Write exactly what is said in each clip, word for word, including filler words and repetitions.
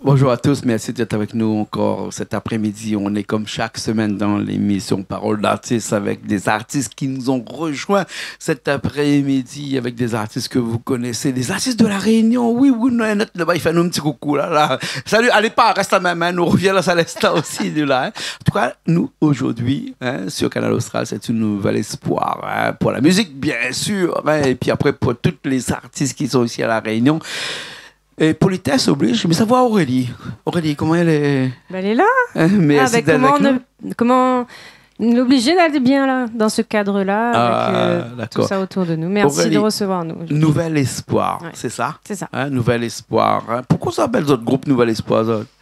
Bonjour à tous, merci d'être avec nous encore cet après-midi. On est comme chaque semaine dans l'émission Parole d'artiste avec des artistes qui nous ont rejoints cet après-midi, avec des artistes que vous connaissez, des artistes de La Réunion. Oui, oui, non, nout laba, i fé anou in ti koukou la, la. Salut, alé pa, rès la mèm, hein, nou revien la, sa lès la osi, nou la, hein. En tout cas, nous, aujourd'hui, hein, sur Kanal Austral, c'est un nouvel espoir, hein, pour la musique, bien sûr, hein, et puis après, pour tous les artistes qui sont ici à La Réunion. É politès oblige, mé sa voi Aurélie. Aurélie, koman i lé ? Bin, lé la. Hein, mé... Ah, èl lé bin, avèk koman nou, koman nou lé oblizé d'èt bien la, dan se kad la, avèk, euh, tout sa otour de nou. Ah, dakor. Mèrsi de resevoir anou zordi. Aurélie, Nouvel Espoir, sé sa ? Ouais. Sé sa. Hein, Nouvel Espoir, hein. Poukoué zot i apèl zot group Nouvel Espoir, zot ?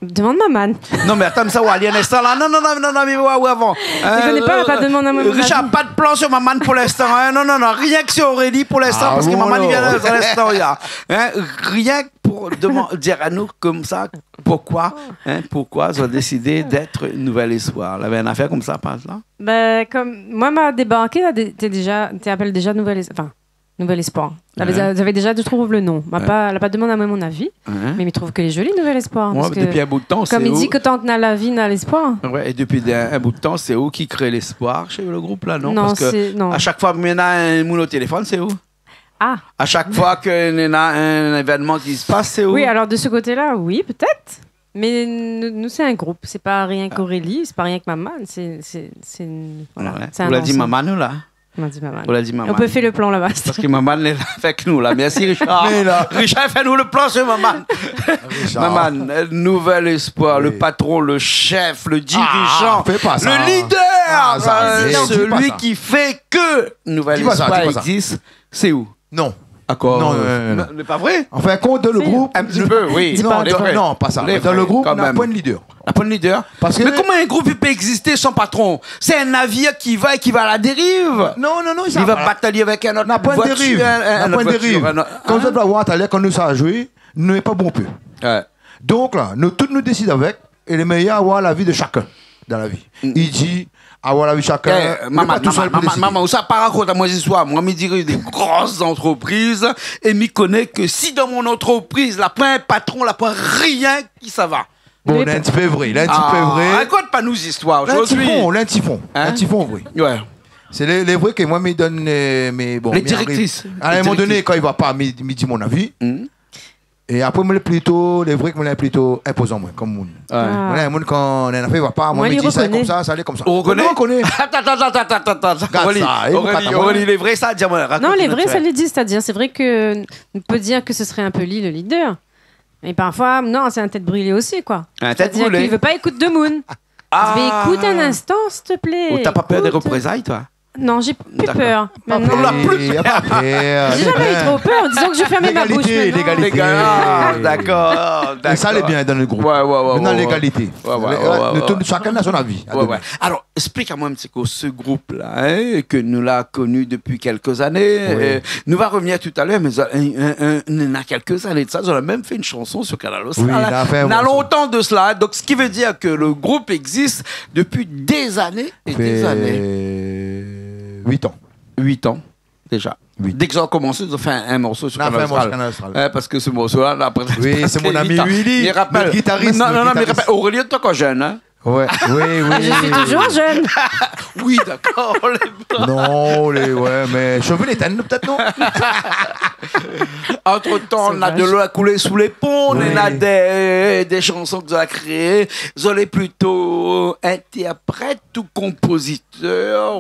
Demann maman. Non, mé atann, sa, ou va alé in instan la. Non, non, non, non, non, mé ouais, ouais, avan. Li koné pa, euh, pa demann amoin mon avi. Richard, pa de plan sur maman pou linstan, hein. Non, non, non, rienk sur Aurélie pou linstan, parske maman i vien dan in instan, ya. Ah bon, alor ? Hein, rienk pou demann, dir anou konmsa, poukoué, hein, poukoué zot la désidé d'èt Nouvel Espoir. Lavé in afèr konmsa, par égzanp ? Bin, konm moin, ma débarké la, dé-, té déza, té apèl déza Nouvel Es-, anfin, Nouvel Espoir. Lavé, ouais, déza, lavé déza trouv le non. Ma pa, la pa demann amoin mon avi, ouais, mé mi trouv ke lé zoli, Nouvel Espoir, ouais, parske dopi in bout tan, konm i di, ke tan ke na la vi, na lespoir. Ouais, é dopi in, in bout tan, sé ou ki kré lespoir shé le group la, non ? Non, parske sé, non. A shak foi ke néna in moun o téléfone, sé ou ? Ah. A shak foi ke néna in évènman ki se pas, sé ou ? Oui, alor de se koté la, oui, pétèt. Mé nou, nou, sé in group. Sé pa rienk Aurélie, sé pa rienk maman. Sé, sé, sé in, voilà, ouais, sé in ansanm. Ou la di maman, nou, la ? Ma di maman. Ou la di maman. Nou pé fé le plan laba. Parske maman lé la avèk nou la. Mèrsi, Richard. Lé la. Richard, fé anou le plan sur maman. Richard. Maman, euh, Nouvel Espoir, le patron, le chef, le dirigeant, le leader, euh, celui qui fait que Nouvel Espoir existe, sé ou ? Ah, sa, di pa sa. Di pa sa. Non. Dakor. Non, non, non, non. Mé, mé pa vré ? Anfin, kan ou lé dan le group, in ti pé, oui. Di pa. Non, lé vré. Non, pa sa. Lé vré, kan mèm. Dan le group, na poin de leader. Na poin de leader. Parske... Mé koman in group i pé égzisté san patron ? Sé in navir ki va é ki va a la dériv. Non, non, non, sa va. Li va batayé avèk in ot voitir, in, in ot voitir, in ot... Na poin de dériv. Na poin de dériv. Kan zot va voir talèr, kan nou sa zoué, nou lé pa bonpé. Ouais. Donk la, nou tout nou désid avèk, é le méyèr avoir lavi de shakinn dan la vi. Mm. I di, avoir lavi de shakinn, eh, maman, maman, maman, ou sa pa rakont amoin zistoir. Moin, mi dirij dé gro zantrepriz é mi koné ke si dan mon antrepriz la poin patron, la poin rien ki sava. Bon, lé in ti pé vré, lé in ti pé vré. Ah, rakont pa nou zistoir zordi. Lé in ti fon, lé in ti fon. Hein ? Lé in ti fon vré. Ouais. Sé lé, lé vré ke moin, mi donn, euh, mé bon, mi ariv. Lé direktris. A in moman doné, kan i va pa, mi, mi di mon avi. Mm. É apré, moin lé plito, lé vré ke moin lé plito inpozan, moin, konm moun. Ouais. Ah. Moin lé in moun, kan in afèr i va pa, moin, mi di, sa lé konmsa, sa lé konmsa. Ou rekoné ? Ou rekoné ? Atann, atann, atann. Gard sa, é ou kat amoin. Aurélie, lé vré sa, di amoin, rakont in ti pé. Non, lé vré, sa lé di, sétadir, sé vré ke nou pé dir ke se sré in pé li le leader. Mé parfoi, non, sé in tèt brilé osi, koi. In tèt brilé. Sétadir ke li vé pa ékout demoun. Ah. Mé ékout in instan, s'il te plaît. Ou la pa pèr dé reprézay, toi ? Non, j'ai plus peur, maintenant. D'accord. Ou la pli pèr. Na pa pèr. J'ai jamais eu trop peur. Disons que je fermais ma bouche maintenant. Légalité, légalité. Légal, ah, d'accord, d'accord. É sa lé bien dan le group. Ouais, ouais, ouais, ouais, ouais. Maintenant, légalité. Ouais, ouais, ouais, ouais, ouais. Shakinn na son avi a donn. Ouais, ouais. Alor, Esplik amoin in ti kou se group la, hein, ke nou la koni dopi kèlk zané. Oui. Euh, nou va revnir talèr, mé, euh, euh, euh, néna kèlk zané de sa, zot la mèm fé in shanson sur Kanal Austral, hein. Oui, la fé, ouais, sa. Na lontan de sela, hein. Donk, sak i vé dir ke le group i égzis dopi dé zané é dé zané. Fé uit an. Uit an. Déza. Oui. Dé ke zot la komansé, zot la fé in, in morso sur Kanal Austral. Na fé in morso Kanal Austral. Ouais, parske se morso la, la prézanté... Oui, sé mon ami Willy, le guitarist. Non, non, non, mé rapèl, Aurélie, ou lé ankor jenn, hein. Ouais, oui, oui. Je suis toujours jeune. Oui, dakor, lé bon. Non, lé, ouais, mé shové lé tinn, pétèt, non ? Antretan, na de lo la koulé sou lé pon, na dé, dé shanson ke zot la kréé. Zot lé plito intèrprèt ou konpozitèr ?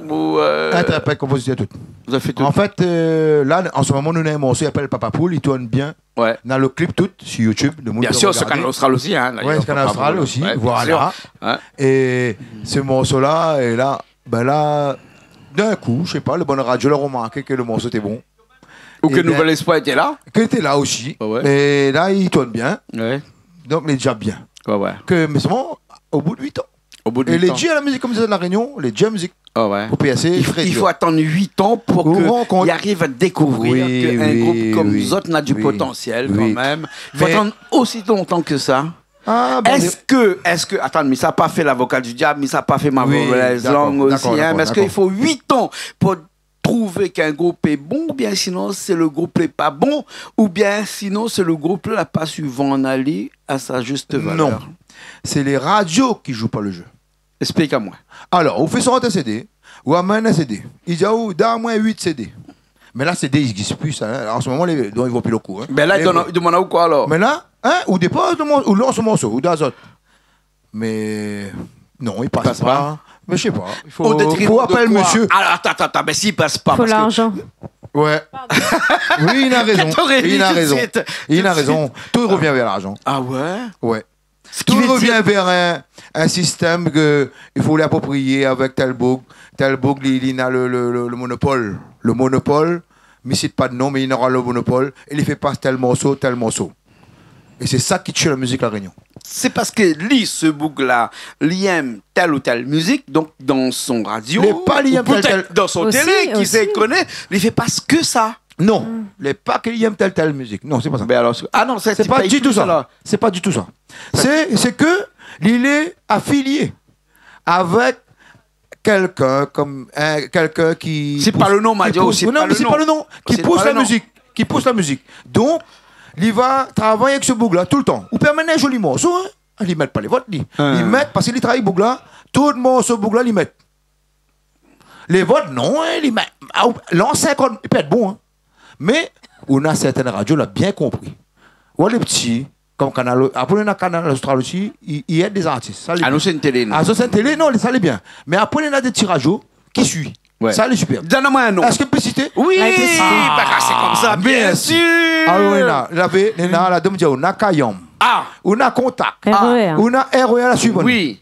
Intèrprèt, konpozitèr, tout. Zot la fé tout. An fèt, euh, la, an se moman, nou néna in morso i apèl Papa Poul, i tourn bien. Ouais. Na le klip tout sur YouTube, le moun i pé regardé. Bien sûr, sur Kanal Austral osi, hein, d'ailleurs, Papa Poul. Ouais, Kanal Austral osi, voilà. Ouais, bien sûr. Hein. É se morso la, é la, bin la, d'in kou, mi sé pa, le bann radio la romarké ke le morso té bon. Ou ke Nouvel Espoir té la. É bin, ke té la osi. Ouais, ouais. É la, i tourn bien. Ouais. Donk, lé déza bien. Ouais, ouais. Ke, mé solman, o bout de uit an. O bout de uit an. É lé dir la mizik, konm i di, La Rénion, lé dir la mizik. Ah ouais. Pou pèrsé, i fo, i fo atann uit an pou ke i ariv a dékouvrir ke in group konm zot na du potansièl kan mèm. I fo atann osi lontan ke sa. Ah, bin, èske, èske, atann, mi sa pa fé lavoka di diab, mi sa pa fé mové lang osi, hein, mé èske i fo uit an pou prouvé k'in group lé bon, oubien sinon sé le group lé pa bon, oubien sinon sé le group la la pa su vann ali a sa zis valèr ? Non. Sé lé radio ki zoué pa le zé. Esplik amoin. Alor, ou fé sort in CD, ou amenn in CD. I di aou, donn amoin uit CD. Mé la, CD i égzis pi, sa, in. An se moman, lé, donk, i vo pi lo kou, in. Bin la, mé i domann, i domann aou koi, alor ? Mé la, in, ou dépoz lo mor-, ou lans lo morso, ou done azot. Mé non, i pas pa. I pas pa. Mé mi sé pa. I fo, fo apèl mésyé. Alor, atann, atann, atann, mé si i pas pa, parske... Fo larzan. Ouais. Oui, il a raison. Tout de suite. Il a raison. Tout i rovien vèr larzan. Ah ouais ? Ouais. Tout i rovien vèr in, in sistèm ke i fo li aproprié avèk tèl boug, tèl boug, li, li na le, le, le, le monopol. Le monopol, mi sit pa de non, mé li nora le monopol, é li fé pas tèl morso, tèl morso. É sé sa ki tié la mizik La Rényon. Sé parske li, se boug-la, li èm tèl ou tèl mizik, donk dan son radio, lé pa li èm tèl, tèl, oubien dan son télé, ki sé koné, li fé pas ke sa. Non, lé pa ke li èm tèl, tèl mizik. Non, sé pa sa. Bin alor, sé, ah non, sé, sé pa ditou sa. Sé pa ditou sa. Sé, sé ke li lé afilié avèk kèlkin kom, in, kèlkin ki pous, ki pous, non, mé sé pa le non, ki pous la mizik, ki pous la mizik. Donk, li va travay avèk se boug-la toultan. Ou pé amenn in zoli morso, in. Ah, li mèt pa lé vot, li. Li mèt, parske li travay boug-la, tout morso boug-la, li mèt. Lé vot, non, in, li mèt, ah, ou, lansien kor, li pé èt bon, in. Mé ou na sèrtin radio la bien konpri. Ou lé pti, kom Kanal, apré ou na Kanal Austral osi, i, i èd lé zartis. Sa lé bien. Ah non, sé in télé, non. Ah, sa sé in télé, non, sa lé bien. Mé apré ou na dé ti radio ki suiv. Ouais. Sa lé sipèr. Donn amoin in non. Èske mi pé sité ? Oui, la, i pé sité. Ah, bin, sé komsa, bien sir. Alor, ou na, lavé, ou na la, dom di, ou na Kayanm. Ah. Ou na Kontak. R E R. Ou na R E R la suivan. Oui.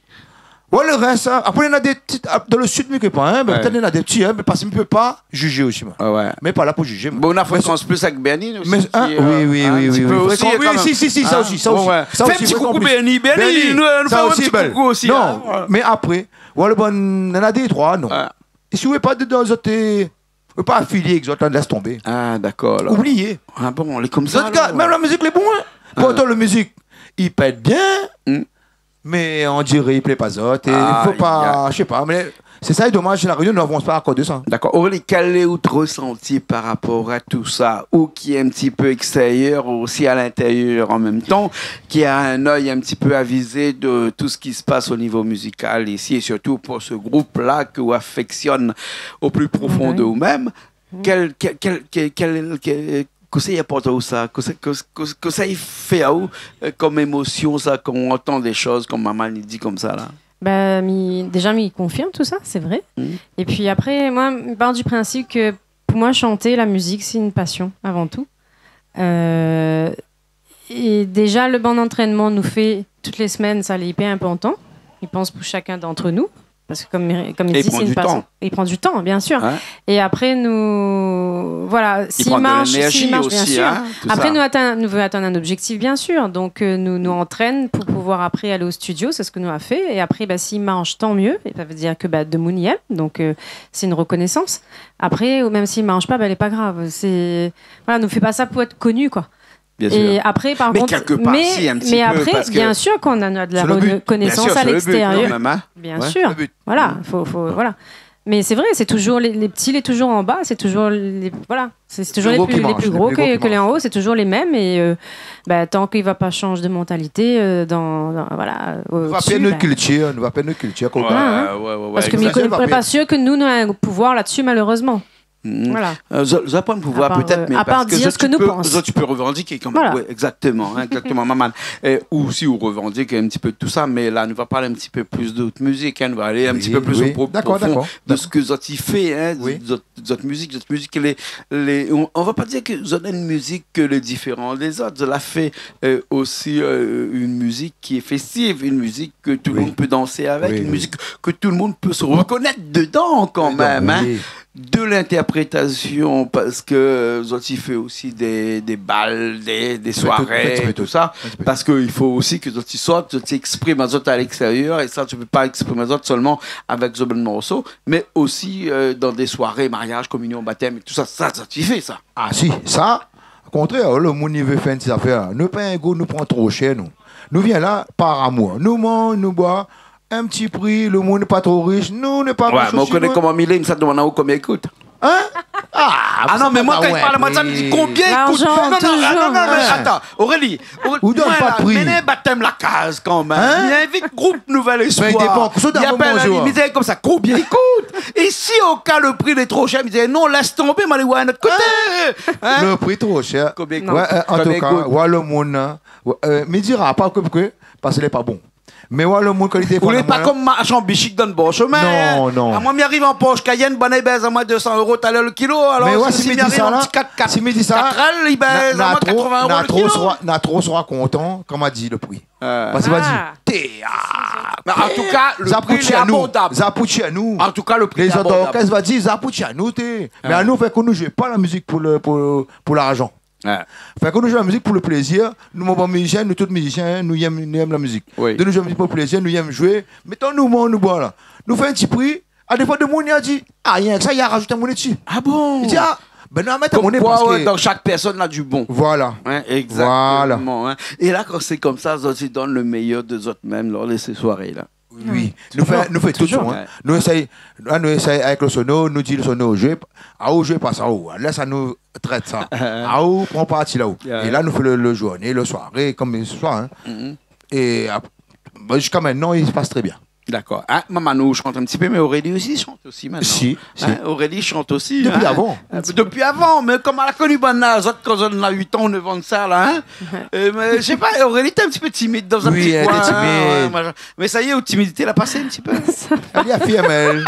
Ouais, le rès, in, apré, néna dé ti, ah, dan le sid, mi koné pa, in, mé pétèt néna dé ti, in, mé parske mi pé pa jijé osi, moin. Ah ouais. Mi lé pa la pou jijé, moin. Bon, ou na Fréquence Plus avèk Bernie osi, mé, in, oui, oui, oui, oui. Fréquence, oui, si, si, si, sa osi, sa osi. Fé in ti koukou Bernie. Bernie, nou, nou fé in ti koukou osi, in. Non, mé apré, ouais, le bon, néna dé, troi, non. Ouais. É si ou lé pa dedan, zot, euh, ou lé pa afilié èk zot, lès tonbé. Ah, dakor, alor. Oublié. Ah bon, lé komsa, zot, alor. Mèm la mizik lé bon, in. Pourtan, le mizik i pèt bien. Mé on diré i plé pa zot, é i fo pa, mi sé pa, mé sé sa, é domaz, La Rényon, nou avans pa akoz de sa. Dakor. Aurélie, kèl lé out resanti par rapor a tousa, ou ki lé in ti pé ékstérièr, osi a lintérièr an mèm tan, ki na in oeil in ti pé avizé de tout sak i pas o nivo mizikal isi, é sirtou pou se group-la ke ou afèksyone o pli profon de ou mèm ? Kèl, kèl, kèl, kèl, kèl, kèl, kosa i aport aou sa ? Kosa, kosa, kosa, kosa i fé aou, euh, kom émosion sa, kan ou antann dé shoz, kom Maman i di komsa la ? Ba, mi, déja, mi konfirm tousa, sé vré. É pi apré, moin, mi par du prinsip ke pou moin, shanté, la mizik, sé in pasion, avan tou. Euh, É déja, le bann antrènman nou fé tout lé semèn, sa lé ipèr inportan. Mi pans pou shakinn d'antre nou. Parske kom, kom i di, sé in pasion. É i pran du tan. I pran du tan, bien sir. In ? É apré, nou, voilà, si i marsh, si i marsh, bien sir. Apré, nou atinn, nou vé atinn in objektif, bien sir. Donk, euh, nou, nou antrèn pou pouvoir apré alé o studio, sé sak nou la fé. É apré, ba, si i marsh, tan myé. É sa vé dir ke, ba, demoun i èm. Donk, euh, sé in rekonésans. Apré, ou mèm si i marsh pa, ba, lé pa grav. Sé, voilà, nou fé pa sa pou èt koni, koi. Bien sir. É apré, par kont, mé kèlkepar, si, in ti pé, mé apré, parske bien sir, kan nou na de la rekonésans a lèkstérièr, bien sir, voilà, fo, fo, voilà. Mé sé vré, sé toujour lé, lé pti lé toujour anba, sé toujour lé, voilà, sé, sé toujour lé pli, lé pli gro ke, ke lé anlèr, sé toujour lé mèm, é, euh, ba, tan k'i va pa shanj de mantalité, euh, dan, dan, voilà, euh, nou va pèrd nout kiltir, nou va pèrd nout kiltir, koi. Ouais, ouais, ouais, exactement. Parske mi koné, pa sir ke nou, nou na in pouvoir la-dsi, malérezman. Voilà. Euh, zot, zot la pa in pouvoir pétèt, mé parske zot i pé, zot i pé revandiké kan mèm. Voilà. Ouais, exactement, in, exactement, Maman. É, ou si ou revandik in ti pé tousa, mé la, nou va parl in ti pé plis d'ot mizik, in, nou va alé in ti pé plis o pro-, profon de sak zot i fé, in, zot, zot mizik, zot mizik, lé, lé, on, on va pa dir ke zot na in mizik ke lé diféran dé zot. Zot la fé, euh, osi, euh, in mizik ki lé féstiv, in mizik ke tout le moun i pé dansé avèk, in mizik ke tout le moun i pé se rekonèt dedan kan mèm, in. De lintèrprétasion, parske zot i fé osi dé, dé bal, dé, dé soiré, tousa. Parske i fo osi ke zot i sort, zot i èksprim azot a lèkstérièr, é sa, zot i pé pa èksprim azot sèlman avèk zot bann morso, mé osi, euh, dan dé soiré, mariaz, kominion, batèm, é tousa, sa, zot i fé sa. Ah si, sa, o kontrèr, le moun i vé fé in ti zafèr. Nou pa in group, nou pran tro shèr, nou. Nou vien la par amour. Nou manz, nou boi, in ti pri, le moun pa tro rish, nou, nou pa... Ouais, mé ou koné koman mi lé, mi sa demann aou konbien i kout. Hein ? Ah, non, mé moin, kan i parl amoin de sa, mi di, konbien i kout ? Larzan, touzour. Non, non, non, non, mé atann, Aurélie, Aurélie, ou donn pa de pri. Moin la, mé batèm la kaz kanmèm. Hein ? Mi invit group Nouvel Espoir. Mé i dépan, kosa ou donn, mi apèl ali, mi di konmsa, konbien i kout ? É si o ka lo pri lé tro shèr, mi di, non, lès tonbé, ma alé oir in ot koté. Hein ? Lo pri tro shèr. Konbien i kout ? Ouais, euh, an tou ka, oir lo moun, hein. Ouais, euh, mi dira pa ke, ke, parske lé pa bon. Mé oir lo moun, kan li dépan amoin, ou lé pa konm marshan bishik dann bor shomin, hein. Non, non. Amoin, mi ariv an Porsche Cayenne, banna i bèz amoin dé san euro talèr lo kilo. Alor, mé ouais, si mi di sa, la, si mi di sa, kat L, i bèz amoin katrovin euro lo kilo. Na tro sra kontan kan ma di lo pri. Parske va di, té, ah. Mé an tou ka, lo pri lé abordab. Za pou tshé anou. An tou ka, lo pri lé abordab. Lézot orkès va di, za pou tshé anou, té. Mé anou, fé ke nou zoué pa la mizik pou lo, pou, pou larzan. Ouais. Fé ke nou zoué la mizik pou lo plézir. Nou, mon bon mizisien, nou tout mizisien, nou yèm, nou yèm la mizik. Oui. Donk nou zoué la mizik pou lo plézir, nou yèm zoué. Mé tan nou, mon, nou boir la. Nou fé in ti pri. A défo, demoun i di, ah, rienk sa, i razout in moné dsi. Ah bon ? I di, ah, bin, nou va mèt in moné. Konm koi, parske, ouais, dan shak pèrsone na di bon. Voilà. Hein, exactement, hein. É la, kan sé konmsa, zot i donn lo méyèr de zot mèm lor de sé soiré-la. Oui. Non, nou fé, nou fé tout, touzour, hein. Ouais. Nou éséy, la, nou éséy avèk lo sono, nou di lo sono, zoué, aou zoué pa sa, aou. Lès anou trèt sa. Aou pran parti la, aou. Ouais. É la, nou fé lo, lo zourné, lo soiré, konm sé soir, hein. Mhm. É ap-, bon, ziska mintnan, i pas trè bien. Dakor. Ah, Maman, nou shant in ti pé, mé Aurélie osi i shant osi mintnan. Si, si. Hein, Aurélie i shant osi, hein. Dopi avan. Dopi avan, mé konm èl la koni banna, zot, kan zot na uit an, nèf an de sa, la, hein. Euh, mé mi sé pa, Aurélie té in ti pé timid dan in ti koin, hein, ouais, machin. Oui, èl té timid. Mé sa i lé, out timidité la pasé in ti pé. Èl i afirm, èl.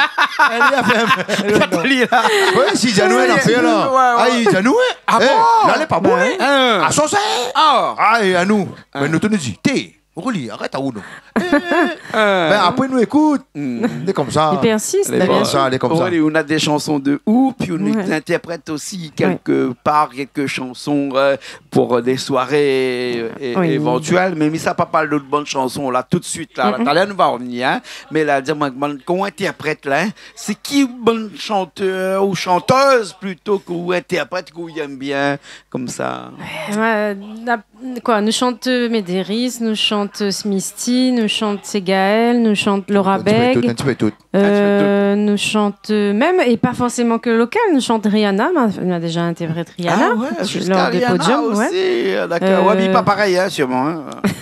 Èl i afirm, èl. Kat L, la. Ouais, si, i di anou, èl i afirm, la. Ouais, ouais. Ah, i di anou, hein. Ah bon ? La lé pa bon, hein. Hein. Ah, sa, sé, ah, é anou. Mé nou, tout nou di, té, Aurélie, arèt aou, non. Bin, apré, nou ékout. Hmm. Lé konmsa. Li pèrsist, lé konmsa, lé konmsa. Aurélie, ou na dé shanson de ou, pi ou intèrprèt osi kèk par, kèk shanson, euh, pou, euh, dé soiré, euh, é-, évantuèl. Mé mi sa pa parl de bann shanson la tout suit la. Talèr nou va revnir, hein. Mé la, di amoin, bann, kan ou intèrprèt la, hein, sé ki bann shantèr ou shantèz plito ke ou intèrprèt ke ou yèm bien, konmsa ? Euh, na-, koi, nou shant, euh, Médérice, nou shant, euh, Smisty, nou shant Ségaël, nou shant Laura Beg. In ti pé tout, in ti pé tout. Euh, nou shant, euh, mèm, é pa forséman ke lokal, nou shant Rihanna, ma, nou la déza intèrprèt Rihanna, lor dé podiom, ouais. Ah ouais, ziska Rihanna osi, ah, dakor. Euh, ouais, mé pa parèy, hein, sirman, hein.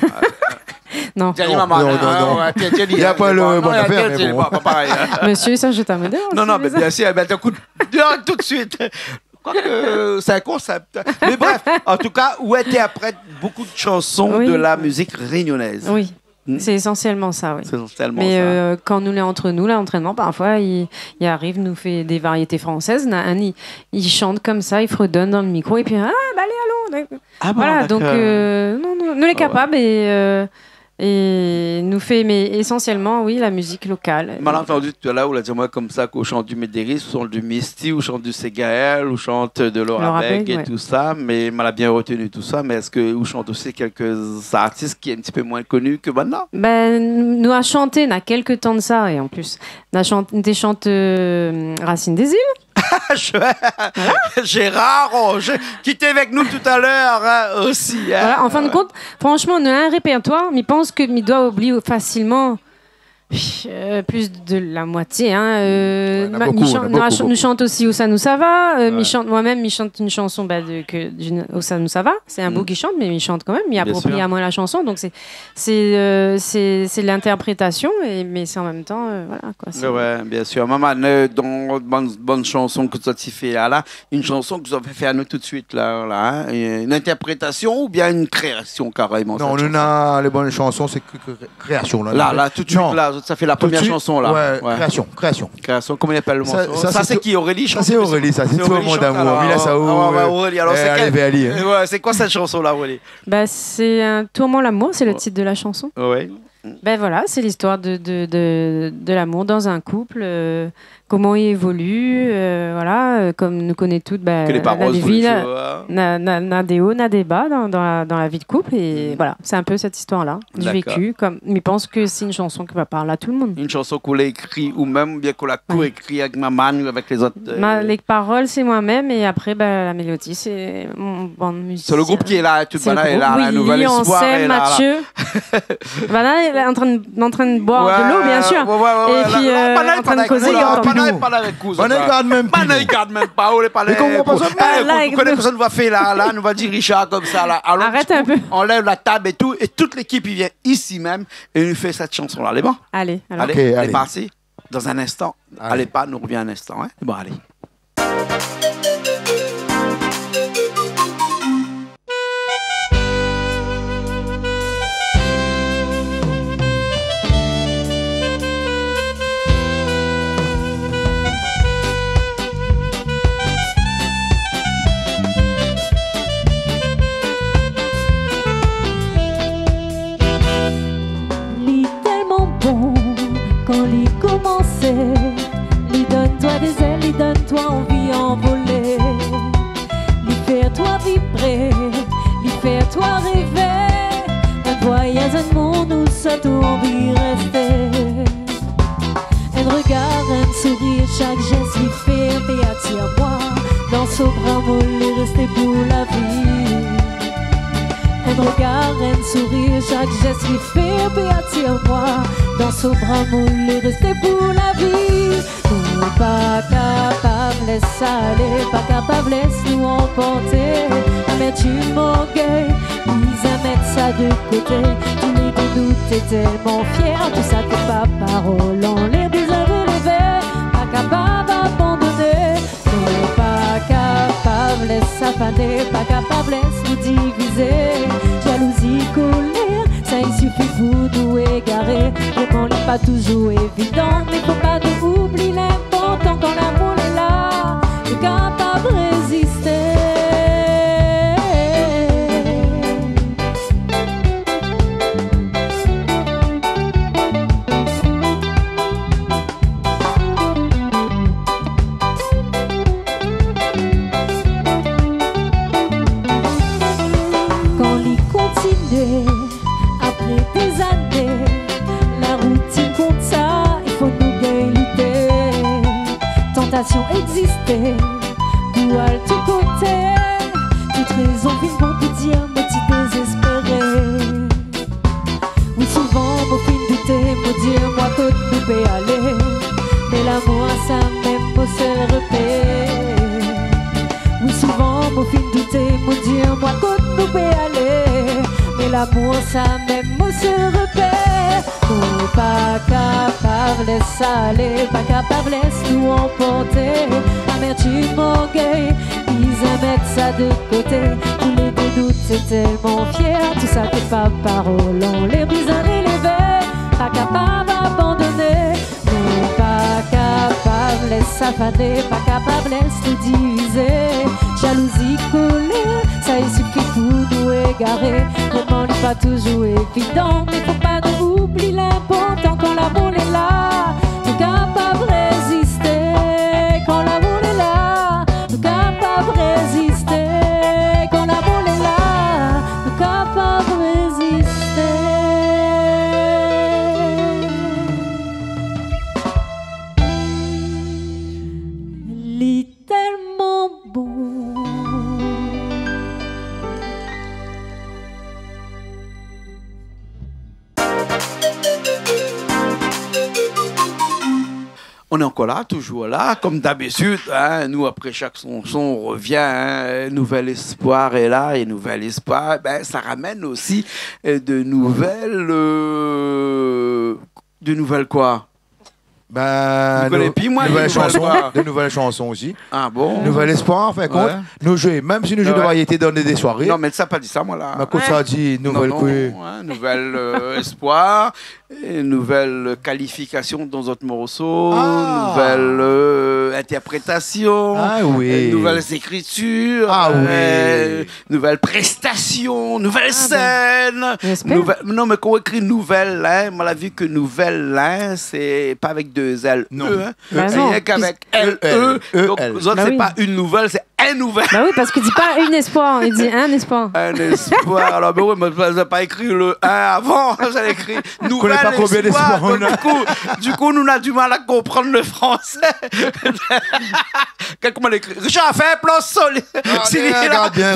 Non. Jenny Maman, non, non, non. Ouais, Jenny, li na pa lo bon afèr, mé bon. Pa parèy, hein. Monsieur, sa, je t'aime. Non, non, mé biensir, bin, ékout, dirèk tout suit. Koike, sé in konsèp. Mé bref, an tou ka, ou intèrprèt bonpé de shanson de la mizik rényonèz. Oui. Hmm. Sé ésansièlman sa, oui. Sé ésansièlman sa. Mé, euh, kan nou lé ant nou, la, antrènman, parfoi, i, i ariv, nou fé dé variété fransèz, na inn, i, i shant konmsa, i fredone dan lo mikro, épi, ah, ba, alé, alon. Ah bon, dakor. Voilà, donk, euh, non, non, nou lé kapab é, euh, é nou fé, mé ésansièlman, oui, la mizik lokal. Mal antandu, talèr ou la di amoin konmsa ke ou shant du Médérice, ou shant du Misty, ou shant du Ségaël, ou shant de Laura Beg é tousa, mé mal bien retenu tousa, mé èske ou shant osi kèk artis ki lé in ti pé moin koni ke banna ? Bin, nou la shanté, na kèk tan de sa, é an plis, nou la shant-, nou té shant, euh, Racine des îles. Gérard Roger, ki lété avèk nou talèr, hein, osi, hein. Voilà, an fin de kont, fransman, nou na in répèrtoir, mi pans ke mi doi oubli fasilman, euh, plis de la moitié, hein, euh, nou shant osi Ousa nou sava, euh, mi shant, moin mèm, mi shant in shanson, ba, de, ke, d'in, Ousa nou sava. Sé in boug ki shant, mé mi shant kanmèm, mi apropri amoin la shanson, donk sé, sé, euh, sé, sé lintèrprétasion, é, mé sé an mèm tan, euh, voilà, koi, sé... Ouais, biensir. Maman, euh, dan bann, bann shanson ke ou la fé la, la, in shanson ke ou la fé anou tout suit la, la, hein, in intèrprétasion oubien in kréasion karéman, sèt shanson ? Non, nou na lé bann shanson, sé ke, ke kréasion la. La, la, tout suit la, sa fé la promièr shanson la. Ouais, kréasion, kréasion. Kréasion, koman i apèl lo morso ? Sa, sa sé ki, Aurélie i shant ? Sa sé Aurélie, sa, sé Tourment d'amour. Alor, Aurélie, alor, sé koi sèt shanson la, Aurélie ? Ba, sé in Tourment l'amour, sé lo tit de la shanson. Ouais. Bin voilà, sé listoir de, de, de, de lamour dan in koup, euh, koman i évolu, euh, voilà, euh, konm nou koné tout, ba, la vi na, na, na dé o, na dé ba dan, dan la, dan la vi de koup, é voilà, sé in pé sèt istoir-la, du vécu, konm, mi pans ke sé in shanson ki va parl a tout lo moun. In shanson ke ou la ékri ou mèm, oubien ke ou la koékri avèk Maman ou avèk lézot, euh... Ma, lé parol, sé moin mèm, é apré, ba, la mélodi, sé mon bann mizisien. Sé lo group ki lé la, tout banna lé la, la, Nouvel Espoir lé la, la. Sé lo group. Willy, Ansèm, Mathieu. Banna lé antrin, antrin boir de lo, bien sir. Ouais, ouais, ouais, la, la, banna lé pa dakor, la, banna lé pa dakor, banna i gard mèm pa, ou lé pa dakor. Mé koman ou pé... Eh, ékout, ou koné kosa nou va fé la, la, nou va dir Richard konmsa la. Alon, arèt in pé. Anlèv la tab é tout, é tout lékip i vien isi mèm é nou fé sèt shanson la. Lé bon ? Alé, alor. Alé, lé parti. Dans un instant. Alé. Alé pa, nou revien un instant, hein. Bon, alé. Li tèlman bon, kan li komansé, li donn twa dé zèl, li donn twa anvi anvolé. Li fé twa vibré, li fé twa rèvé. In voyaz, in monn ousa ou anvi rèsté. In regar, in sourir, shak zès li fé pé atir amwin. Dan son bra mou, li rèsté pou la vi. In regar, in sourir, shak zès li fé pé atir amwin. Dan son bra mou, li rèsté pou la vi. Nou pa kapav lès sa alé, pa kapav lès nou anporté. Amèrtim, orgèy, bizin mèt sa de koté. Tou lé dé nou té tèlman fièr, tousa té pa parol anlèr, bizin rélévé, pa kapav abandoné. Nou pa kapav lès sa fané, pa kapav lès nou divizé. Jalouzi, kolèr, sa i sifi pou nou égaré. Vréman, li pa touzour évidan, mé fo pa nou oubli linportan, kan lamour lé la, nou kapav rézisté. Kan li kontinié, apré dé zané, la routine konmsa, i fo nou gingn lité. Tantasion égzisté, pou al tout koté. Tout rézon vin bon pou dir, mé ti dézéspéré. Wi, souvan, mo fine douté, mo di amwin kot nou pé alé. Mé lamour sa mèm mon sèl repèr. Wi, souvan, mo fine douté, mo di amwin kot nou pé alé. Mé lamour sa mèm mon sèl repèr. Nou pa kapav lès sa alé, pa kapav lès nou anporté. Amèrtim, orgèy, bizin mèt sa de koté. Tou lé dé nou té tèlman fièr, tousa té pa parol anlèr, bizin rélévé, pa kapav abandoné. Nou pa kapav lès sa fané, pa kapav lès nou divizé. Jalouzi, kolèr, sa i sifi pou nou égaré. Vréman, li pa touzour évidan, mé fo pa nou oubli linportan, kan lamour lé la, nou kapav rézisté. Kan lamour lé la, nou kapav rézisté. Kan lamour lé la, nou kapav rézisté. Li tèlman bon. Nou lé ankor la, touzour la, konm dabitid, hein, nou, apré shak shanson, nou revien, hein, Nouvel Espoir lé la, é Nouvel Espoir, bin, sa ramèn osi, euh, de nouvèl, euh, de nouvèl koi ? Bin, nouvèl épi, mwin, nouvèl shanson, de nouvèl shanson osi. Ah bon ? Nouvel Espoir, an fin d'kont, nou zoué, mèm si nou zoué de variété dan dé swaré. Non, mé sa pa di sa, mwin, la. Mé kosa i di, nouvèl koi ? Non, non, hein, Nouvel, euh, Espoir, é nouvèl kalifikasion dan zot morso, nouvèl, euh, intèrprétasion, euh, nouvèl ékritir, euh, nouvèl prestasion, nouvèl sèn, nouvèl, non, mé kan ou ékri nouvèl, hein, mwin la vi ke nouvèl, hein, sé pa avèk dé L, hein. Non. Sé rienk avèk L E. Donk, zot, sé pa in nouvèl, sé in nouvèl. Ba wi, parske i di pa in espoir, i di in espoir. In espoir. Alor, bin wi, mé zot la pa ékri le in avan, zot la ékri Nouvel Espoir. Donk, du kou, du kou, nou na du mal a konprann le fransé. Gard koman li ékri. Richard, fé in plan solid.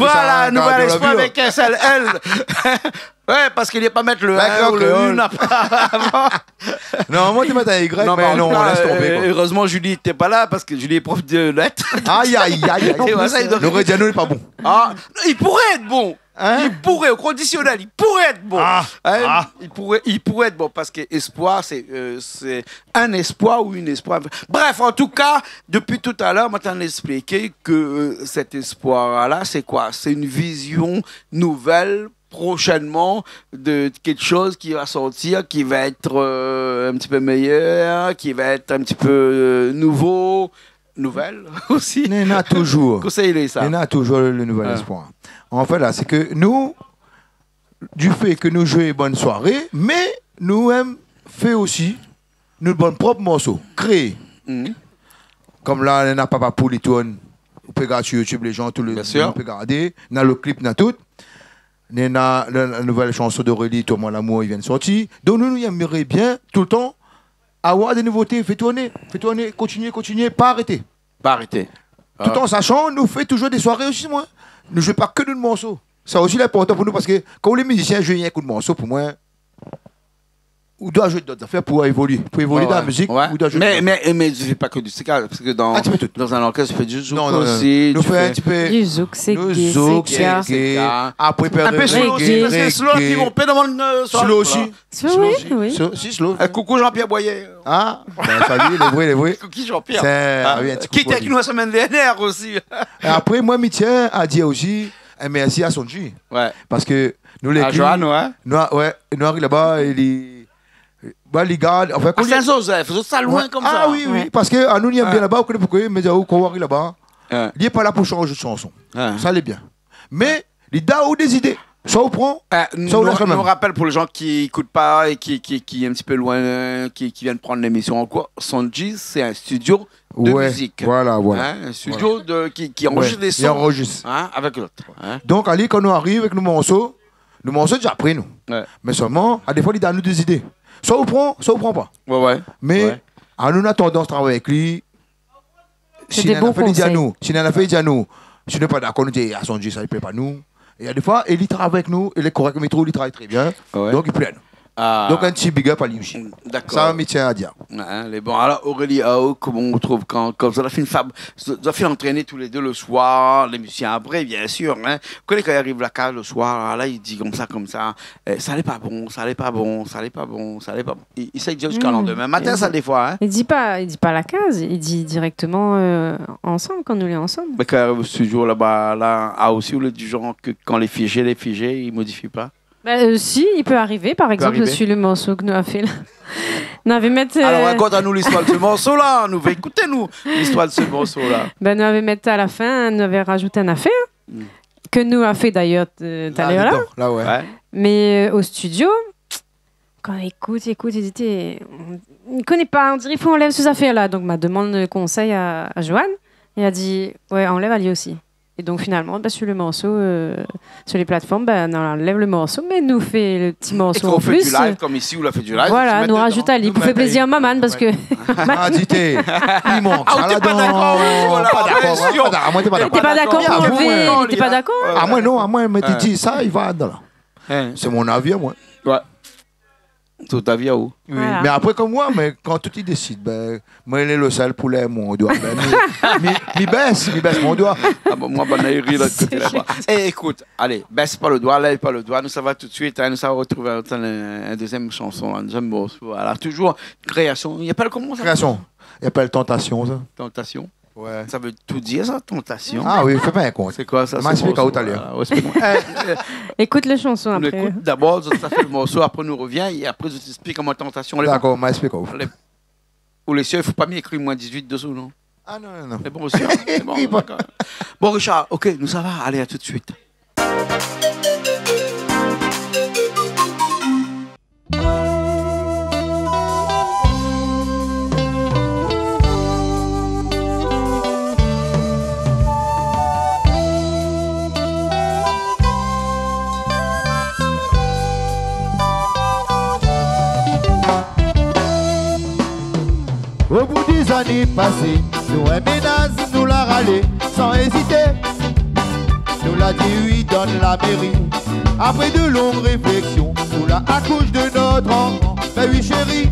Voilà, Nouvel Espoir avèk in sèl L. Ouais, parske li la pa mèt le in ou le in avan. Non, moin té mèt in Y, mé non, lès tonbé, koi. Erezman, Julie té pa la, parske Julie lé prof de lèt. Ay, ay, ay, ay. É voilà, i doi... Loré di anou lé pa bon. Ah, i pouré èt bon. Hein ? I pouré, o kondisionèl, i pouré èt bon. Ah, ah. I pouré, i pouré èt bon, parske espoir, sé, euh, sé in espoir ou in espoir. Bref, an tou ka, dopi talèr, moin té antrinn èksplik ke, euh, sèt espoir-la, sé koi ? Sé in vizion nouvèl, proshènman, de kékshoz ki va sortir, ki va èt, euh, in ti pé méyèr, ki va èt in ti pé, euh, nouvo, nouvèl osi. Néna toujour. Kosa i lé sa ? Néna toujour le nouvèl espoir. An fèt, la, sé ke nou, du fé ke nou zoué bann soiré, mé nou èm fé osi nout bann prop morso, kréé. Kom la, néna Papa Poul i tourn, ou pé gard su YouTube, lé jan, tout le moun pé gardé, néna le klip, néna tout. Néna le, la nouvèl shanson d'Aurélie, Tourman lamour, i vien sorti. Donk nou, nou èmré bien toultan avoir dé nouvoté, fé tourné, fé tourné, kontinié, kontinié, pa arété. Pa arété. Tout an sashan, nou fé toujour dé soiré osi, moin. Nou zoué pa ke nout morso. Sa osi lé inportan pou nou, parske kan ou lé mizisien, zoué rienk out morso, pou moin, ou doi zoué dot zafèr pou évolié, pou évolié dan la mizik, ou doi zoué dot zafèr. Mé, mé, mé zoué pa ke du séga, parske dan, dan in orkès, ou fé du zouk osi, ou fé in ti pé du zouk, séga, séga. Apré, in pé slow osi, parske slow, pi ou pé domann, euh, slow osi. Slow, oui, oui. Slow, si, slow. Euh, koukou Jean-Pierre Boyer. Ah, bin, sali, lé vré, lé vré. Koukou Jean-Pierre. Sé, ah oui, in ti koukou ali. Ki té avèk nou la semèn dernièr osi. É apré, moin, mi tien a dir osi in mèrsi a Sonji. Ouais. Parske nou, lékip, nou, nou ariv laba, é li, ba, li gard, anfin, kan li... Saint-Joseph, zot sa loin konmsa. Ah oui, oui, parske anou, nou èm bien laba, ou koné poukosa, mé ou ariv laba. Li lé pa la pou shanj shanson. Sa lé bien. Mé li done aou dé zidé. Soi ou pran, soi ou lès la mèm. Nou rapèl pou lé jan ki ékout pa é ki, ki, ki lé in ti pé loin, ki, ki vien pran lémision an kour, Sonji, sé in studio de mizik. Ouais, voilà, voilà. Hein, un studio de, qui, qui enregistre les sons, hein, avec l'autre, hein. Donk, ali, kan nou ariv avèk nout morso, nout morso déza pré, nou. Ouais. Mé solman, a défoi, li done anou dé zidé. Soi ou pran, soi ou pran pa. Ouais, ouais. Mé anou, nou na tandans travay avèk li. Sé dé bon konsèy. Si néna in nafèr, li di anou. Si néna in nafèr, li di anou. Si nou lé pa dakor, nou di, ah, Sonji, sa i plé pa nou. É défoi, é li travay avèk nou, é lé korèk, mi trouv li travay trè bien. Ah ouais. Donk, i plé anou. Ah. Donk, in ti big up ali osi. Dakor. Sa, mi tien a dir. Ouais, lé bon. Alor, Aurélie, ah, oh, koman ou trouv kan, kan zot la fine fab, zot la fine antrèn tou lé dé le soir, lé mizisien apré, bien sir, hein. Kan li ariv la kaz le soir, la, li di konmsa, konmsa, eh, sa lé pa bon, sa lé pa bon, sa lé pa bon, sa lé pa bon. Li, li sa i di ziska le landemin matin, sa, défoi, hein. Li di pa, li di pa la kaz, li di dirèkteman, euh, ansanm, kan nou lé ansanm. Mé kan, euh, se jour laba, la, ah, osi, ou lé du janr ke kan lé fizé, lé fizé, i modifi pa ? Ba, euh, si, i pé arivé, par égzanp, su le morso ke nou la fé la. Nou lavé mèt, euh... Alor, rakont anou listoir de se morso-la, nou vé ékout, nou, listoir de se morso-la. Ba, nou lavé mèt a la fin, nou lavé razout in nafèr, ke nou la fé dayèr, euh, talèr la. La, dedan, la, ouais. Ouais. Mé, euh, o studio, kan i ékout, i ékout, i di, té, i koné pa, on diré i fo anlèv se zafèr-la. Donk, ma domann konsèy a, a Johan. Li la di, ouais, anlèv ali osi. É donk, finalman, ba, su le morso, euh, su lé platform, ba, nou anlèv le morso, mé nou fé le ti morso an plis. É kan ou fé du live, kom isi, ou la fé du live, voilà, nou razout ali pou fé plézir a Maman, parske... Ah, di té, i mank sa ladan. Ah, ou té pa dakor, voilà, pa dakor, bien sir. Pa dakor, moin té pa dakor. Té pa dakor pou anlèv, té pa dakor. Ah, moin, non, ah, moin, mé té di sa, i va dan la. Hein. Sé mon avi, moin. Ouais. Sé out avi aou. Oui. Voilà. Mé apré, kom moin, mé kan tout i désid, bin, moin lé le sèl pou lèv mon doi. Bin, mi, mi, mi bès, mi bès mon doi. Ah bon, moin, bann-la i ri la, koté laba. Eh, ékout, alé, bès pa le doi, lèv pa le doi, nou sava tout de suite, hein, nou sava rotrouv in, in, in dezièm shanson, in dezièm morso, voilà, toujour kréasion. I apèl koman sa ? Kréasion. I apèl Tantasion, sa. Tantasion. Ouais. Sa i vé tout dir sa, tantasion. Ah oui, fé pa in kont. Sé koi sa, se morso ? Ma èksplik aou talèr. Voilà, ouais, èksplik amoin. Ékout le shanson apré. Nou ékout dabor, zot sa fé le morso, apré nou rovien, é apré zot i èksplik koman tantasion lé. Dakor, ma èksplik aou. Alé. Ou lé sir, i fo pa mi ékri moin dizuit desou, non ? Ah non, non, non. Sé bon, sir, sé bon, dakor. Bon, Richard, OK, nou sava, alé, à tout de suite. O bout di zané pasé, nou in ménaz nou la ralé san ézité. Nou La di oui, donn la méri. Apré de long réfléksion, nou la akoush de nout anfan. Bin oui, shéri,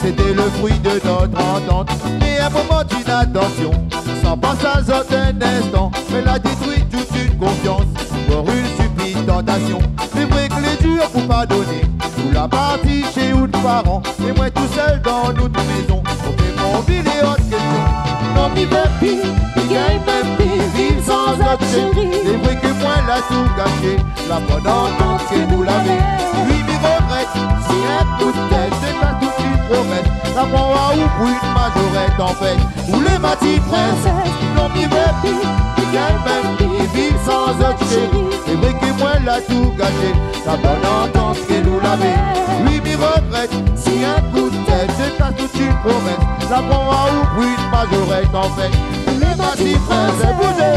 sété le frui de nout antant. Mé in moman d'inatansion, san pans azot in instan, mé la détrui tout in konfians par in stipid tantasion. Sé vré ke lé dir pou pardoné, ou la parti shé out paran, é moin tousèl dan nout mézon. Ou fé mon vilé ot késtion. Non, mi vé pi, mi gingn mèm pi viv san zot, shéri. Sé vré ke moin la tou gashé, la bone antant ke nou lavé. Oui, mi regrèt si in kou d'tèt té pa tout in promès. La pran aou pou in mazorèt an fèt, ou lé ma ti prinsès. Non, mi vé pi, mi gingn mèm pi viv san zot, shéri. Sé vré ke moin la tou gashé, la bone antant ke nou lavé. Oui, mi regrèt si in kou d'tèt té pa tout in promès. La pran aou pou in mazorèt an fèt, ou lé ma ti prinsès. Bouzé!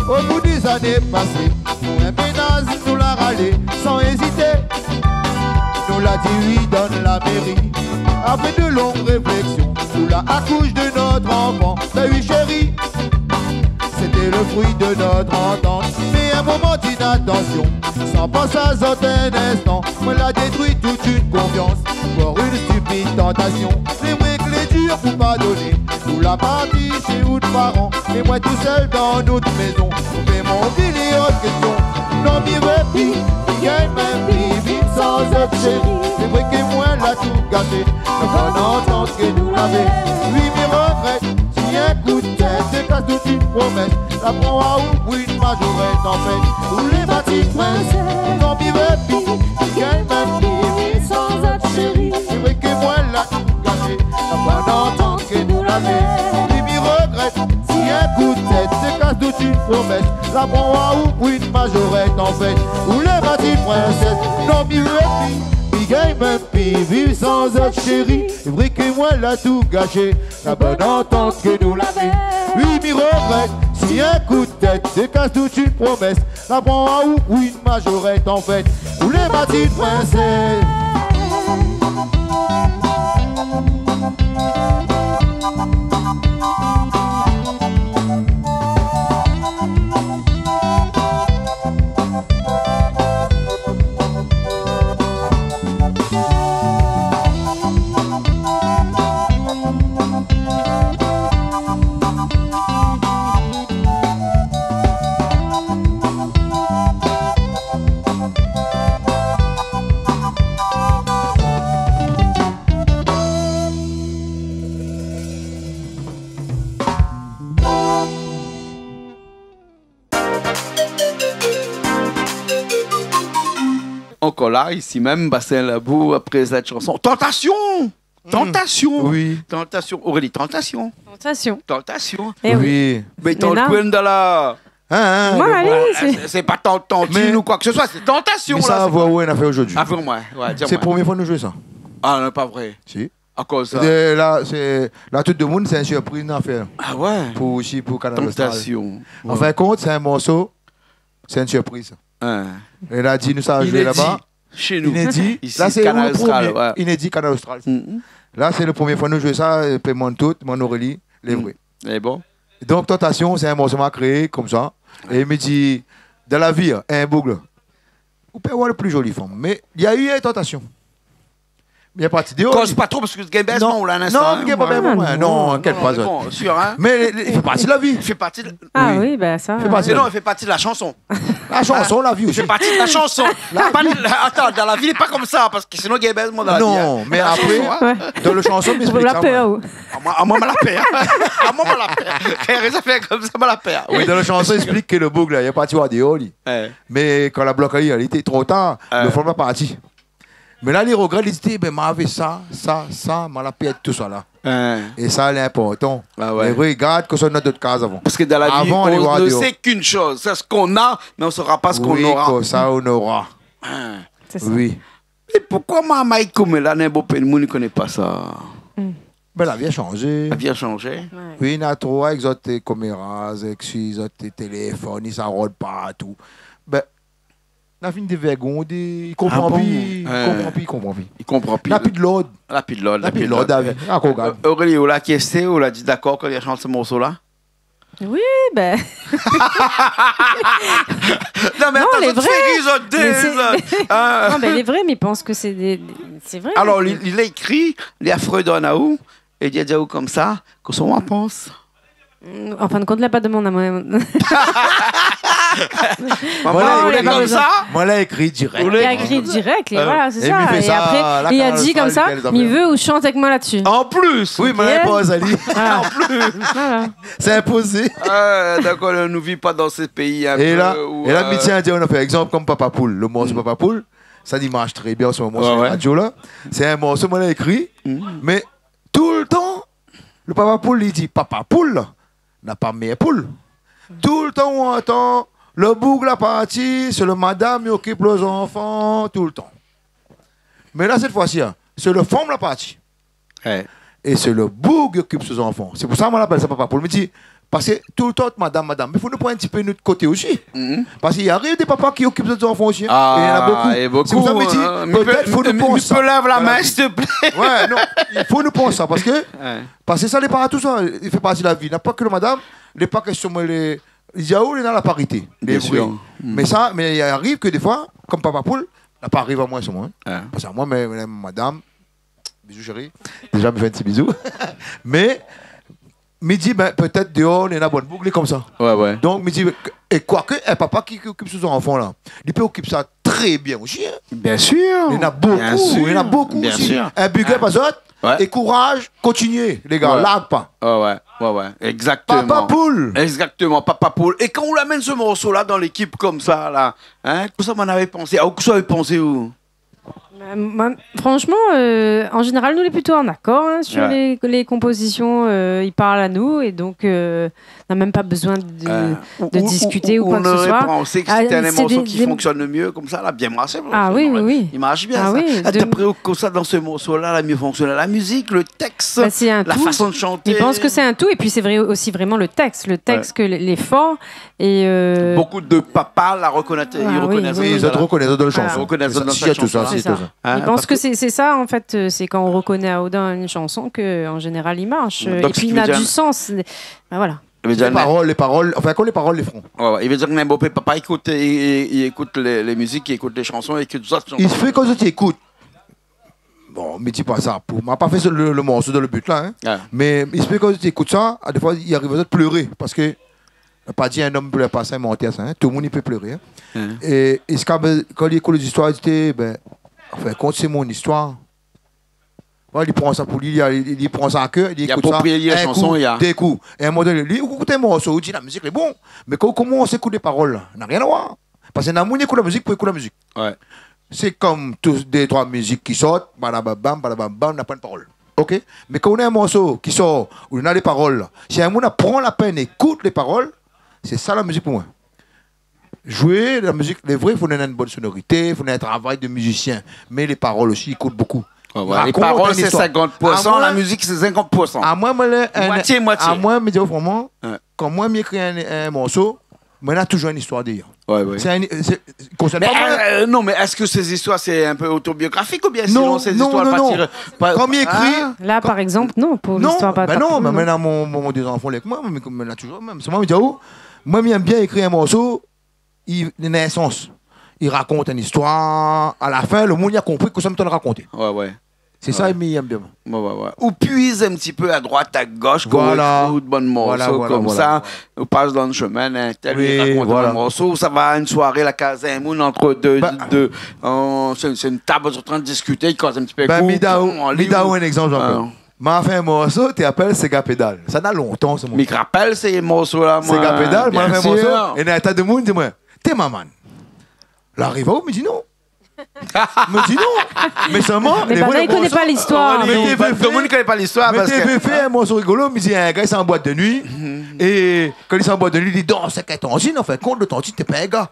O bout dé zané pasé, pou in ménaz nou la ralé san ézité. Nou la di oui, donn la méri. Apré de long réfléksion, nou la akoush de nout anfan. Bin oui, shéri, sété le frui de nout antant. Mé in moman d'inatansion, san pans azot in instan, moin la détrui tout in konfians par in stipid tantasion. Sé vré ke lé dir pou pardoné, ou la parti shé out paran, é moin tousèl dan nout mézon. Ou fé mon vilé ot késtion. Non, mi vé pi, mi gingn mèm pi viv san zot, shéri. Sé vré ke moin la tou gashé, la bone antant ke nou lavé. Oui, mi regrèt si in kou d'tèt té pa tout in promès. La pran aou pou in mazorèt an fèt, ou lé ma ti prinsès. Non, mi vé pi, mi gingn mèm pi viv san zot, shéri. Sé vré ke moin la tou gashé, la bone antant ke nou lavé. Oui, mi regrèt si in kou d'tèt té pa tout in promès. La pran aou pou in mazorèt an fèt, ou lé ma ti prinsès. Non, mi vé pi, mi gingn mèm pi viv san zot, shéri. Sé vré ke moin la tou gashé, la bone antant ke nou lavé. Oui, mi regrèt si in kou d'tèt té pa tout in promès. La pran aou pou in mazorèt an fèt, ou lé ma ti prinsès. Ankor la, isi mèm, Bassin Labou, apré sèt shanson. Tantasion ! Hmm. Tantasion. Oui. Tantasion. Aurélie, Tantasion. Tantasion. Tantasion. Eh oui. Oui. Mé Tantasion dan la... Hein, hein, mé bon, alé, sé, sé pa tan-, tantine ou koi ke se soi, sé Tantasion, mé la, sa, sé avoué in afèr zordi. Avoué, ouais, di amoin. Sé promié foi nou zoué sa. Ah non, pa vré. Si. Akoz sa ? Euh, la, sé, la, tout demoun, sé in sirpriz nou la fé. Ah ouais ? Pou, osi pou Kanal Austral. Tantasion. An fin d'kont, sé in morso, sé in sirpriz. Hein. É la di nou sa zoué laba. Inédi. Shé nou. Inédi. Isi, la, sé Kanal Austral, promié. Ouais. Inédi, Kanal Austral. Mhm. La, sé le promié foi nou zoué sa, euh, Pé Monn Tout, Mon Aurélie, lé vré. Mhm. É bon ? Donk, Tantasion, sé in morso ma kréé konmsa. É mi di, dan la vi, hein, in boug, ou pé avoir le pli zoli fanm. Mé néna in tantasion. Mé la parti déor. Koz pa tro, parske gingn bèz mon la, non, non, hein. Mé gingn pa bèz mon, non, non, non, kèl pa, mé bon, sir, hein. Mé li, li fé parti de la vi. Li fé parti de... Ah oui, ben sa, fé parti de la vi. Non, li fé parti de la shanson. La shanson, la vi osi. Li fé parti de la shanson. La vi. Pa de la, atann, dan la vi, lé pa konmsa, parske sinon, gingn bèz mon dan la vi, hein. Non, mé apré, dan le shanson, mi ésplik sa, moin. Ou la pèr, ou ? Ah, moin, ah, moin, ma la pèr. Ah, moin, ma la pèr. Kan i fé zafèr konmsa, ma la pèr. Oui. Mé dan le shanson, i ésplik ke le boug la, li la parti voir déor, li. Ouais. Mé kan la blok ali, li té tro tar, le fanm la parti. Mé la, li regrèt, li di, bin, ma fé sa, sa, sa, ma la pèrd tousala. Hein. É sa, lé inportan. Ah ouais. Mé oui, gard ke sa, nou na dot kaz avan. Parce que dans la vie, on ne sait qu'une chose, c'est ce qu'on a, mais on saura pas ce qu'on aura. Oui, ke sa, on aura. Hein. C'est ça. Oui. É poukoi marmay koméla, néna bonpé moun i koné pa sa ? Hmm. Bin, la vi la shanzé. La vi la shanzé. Ouais. Oui, na tro avèk zot, é, komeraz, avèk si zot, é, téléfone, i sa rod partou. Bin, na fine dévèrgondé, i konpran pi, i konpron pi, i konpran pi. Ah bon ? Euh, i konpran pi. Na pi de lord. Na pi de lord, na pi de lord. Na pi de lord, la vi. Ah, kan ou gard. Euh, Aurélie, ou la késté, ou la di dakor kan li la shant se morso-la ? Oui, bin. Non, mé atann, lé vré. Zot fé ri, zot dé, zot, hein. Non, mé lé vré, mé mi pans ke sé dé, dé, sé vré. Alor, li, li la ékri, li la fredone aou, é li la di aou konmsa, kosa ou pans ? Mm, an fin de kont, li la pa demann amoin. Moin la ékri dirèk. Ou la ékri dirèk, é voilà, sé sa. É mi fé sa, la, kan mi fé sa, mi vé ou shant avèk moin la-dsi. An plis. Oui, mé la poz ali. Voilà. An plis. Voilà. Sé inpozé. Ah, dakor, nou viv pa dan se péi in pé la, é la, mi tien a dir, nou fé égzanp konm Papa Poul, le morso Papa Poul, sa i marsh tré bien an se moman sur radio la. Sé in morso moin la ékri, mé toultan, le Papa Poul, li di, Papa Poul na pa mèr poul. Toultan ou antann, le boug la parti, sé le madam i okip le zanfan, toultan. Mé la, sèt foi-si, hein, sé le fanm la parti. Ouais. É sé le boug i okip se zanfan. Sé pou sa moin la apèl sa Papa Poul. Mi di, parske toultan madam, madam. Mé fo nou pran in ti pé nout koté osi. Parske i ariv dé papa ki okip zot zanfan osi, hein. Ah, é néna bonpé. Sé pou sa mi di, pétèt fo nou pans sa. Mi pé lèv la min, s'il te plaît ? Ouais, non, i fo nou pans sa, parske, parske sa, lé pa tousa, i fé parti la vi. Na pa ke le madam, lé pa késtion, mé lé, i di aou, néna la parité. Bien sûr. Mé sa, mé i ariv ke défoi, konm Papa Poul, la pa ariv amoin, sé moin, hein. Parske amoin, mé, mé madam, bizou, chéri. Déza, mi fé in ti bizou. Mé, mi di, bin, pétèt déor, néna bann boug lé konmsa. Ouais, ouais. Donk, mi di, é koi ke, in papa ki, ki okip son zanfan la, li pé okip sa tré bien osi, hein. Bien sûr. Néna bonpé, néna bonpé osi. Bien sûr. In big up azot, é kouraz, kontinié, lé gars, larg pa. Ouais, ouais, ouais, ouais. Exactement. Papa Poul. Exactement, Papa Poul. É kan ou la amenn se morso-la dan lékip konmsa, la, hein, kosa ou la pansé ? Ah, kosa ou la pansé, ou ? Euh, moin, franchement, euh, en général, nou lé plito an akor, hein, sur les, les compositions, euh, i parl anou, é donk, euh, na mèm pa bezoin de, de diskuté ou koi ke se soi. Ou noré pansé ke sété in morso ki fonksionn le mié konmsa, la bien marshé, oui, oui. I marsh bien, sa. Ah, d'apré ou, kosa dan se morso-la la mié fonksioné ? La mizik, le tèks, la fason de shanté ? Mi pans ke sé in tout, é pi sé vré, osi vréman le tèks, le tèks ke lé, lé for, É, euh, bonpé de papa la rekonèt, i rekonèt sa. Oui, zot i rekonèt sa dan le shanson. Voilà. Si, si, si, tout sa, si, tout sa. Hein, parske mi pans ke sé, sé sa, an fèt, euh, sé kan ou rekoné aou dan in shanson ke, an zénéral, i marsh. Donk, é pi, i na du sans. Bin voilà. Lé parol, lé parol, anfin, konm lé parol, lé fron. Ouais, ouais. I vé dir ke ninport papa i ékout, i, i, i ékout lé, lé mizik, i ékout lé shanson, i ékout tout sa. I fé kan zot i ékout. Bon, mi di pa sa pou, ma pa fé le, le morso dan le but la, hein. Ah. Mé i fé kan zot i ékout sa, a défoi, i ariv azot pléré, parske, pa di in om i plèr pa, sa i mantèr sa, hein. Tout le moun i pé pléré, hein. É, é sé kan, kan li ékout lé zistoir, li di, bin, an fin de kont, sé mon zistoir. Voilà, li pran sa pou li, li, li, li pran sa a kèr, li ékout sa, aproprié ali la shanson, dé kou. É a in moman doné, li, ou ékout in morso, ou di la mizik lé bon, mé kan ou komans ékout lé parol la, na rien a voir. Parske na moun i ékout la mizik pou ékout la mizik. Ouais. Sé konm tout dé troi mizik ki sort, balababam, balababam, na poin de parol. OK ? Mé kan ou na in morso ki sort, ou na lé parol, si in moun i pran la pèn ékout lé parol, sé sa la mizik pou moin. Zoué la mizik, lé vré, fo néna in bone sonorité, fo néna in travay de mizisien, mé lé parol osi i kont bonpé. Ouais, ouais. Lé parol sé sinkant pour san, la mizik sé sinkant pour san. Moitié, moitié. Amoin, mi di aou vréman, kan moin mi ékri in, in morso, moin na touzour in zistoir dèrièr. Ouais, ouais. Sé in, sé, konsèrn pa moin. Mé, euh, non, mé èske sé zistoir sé in pé otobiografik oubien sinon sé zistoir pa tiré, pa... Non, non, non. Kan mi ékri, la, par égzanp, non, pou listoir pa, bin non, mé moin na mon, mon, mon dé zanfan avèk moin, mé konm moin la touzour, mèm, sé moin, mi di aou, moin mi èm bien ékri in morso, i, li na in sans. I rakont in zistoir, a la fin, le moun i la konpri kosa mi té antrinn rakonté. Ouais, ouais. Sé sa, mi èm bien. Ouais, ouais, ouais. Ou puiz in ti pé a droit, a gosh, kan ou ékout bann morso konmsa, ou pas dan le shemin, in tèl i rakont in morso, ou sa va in soiré la kaz in moun ant dé, dé, euh, sé, sé in tab, zot lé antrinn diskité, i koz in ti pé, bin, mi done aou, mi done aou in égzanp, Jean-Claude. Ma fé in morso, té apèl Séga Pédal. Sa na lontan, se morso. Mi rapèl se morso-la, moin. Séga Pédal, moin la fé in morso. Bien sûr. É na in ta de moun i di amoin, « Té maman, la ariv aou ? » Mi di, « Non. » Mi di, « Non. » Mé sèlman, mé banna i koné pa listoir. Mé té vé fé, tout le moun i koné pa listoir, mé té vé fé in morso rigolo, mi di, in gars i sort an boit de nuit, é kan li sort an boit de nuit, li dans avèk in tantine, an fin de kont, le tantine té pa in gars.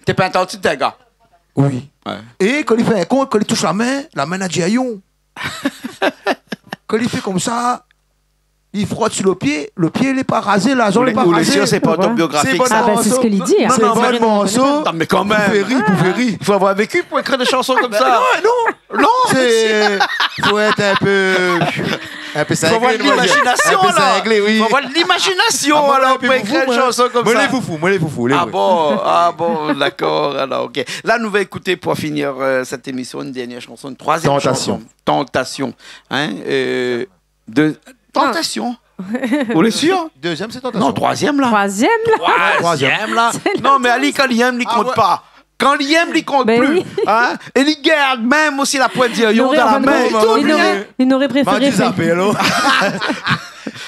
Té pa in tantine, té in gars. Oui. Ouais. É kan li fé in kont, kan li toush la min, la min la di ayon. kan li fé konmsa, li frot si lo pié, lo pié lé pa razé, la zong lé pa razé. Ou lé, ou lé sir sé pa otobiografik, sa ? Sé bann morso. Ah, ben, sé sak li di, hein. Non, non, mé, non, mé kan mèm. Pou fé ri, pou fé ri. I fo avoir véki pou ékrir dé shanson konmsa. Ben non, non. Non, sé, fo èt in pé, in pé singlé, nou va dir. Fo avoir de l'imajinasion, alor. In pé singlé, oui. Fo avoir de l'imajinasion, alor, pou ékrir in shanson konmsa. Ah, moin, moin lé foufou, moin lé foufou, lé vré. Ah bon, ah bon, dakor, alor, OK. La, nou va ékouté, pou finir, euh, sèt émision, in dèrnié shanson, in troizièm shanson. Tantasion. Tantasion. Hein, euh, de Tantasion. Ou lé sir ? Dézièm, sé Tantasion. Non, troizièm la. Troizièm la. Troizièm la. Sé Tantasion. Non, mé ali, kan li yèm, li kont pa. Ah ouais. Kan li yèm, li kont pli. Ben oui. Hein ? É li gard mèm osi la poin di ayon dan la min. Li noré, li noré préféré fé. Bah, dis appel, oh.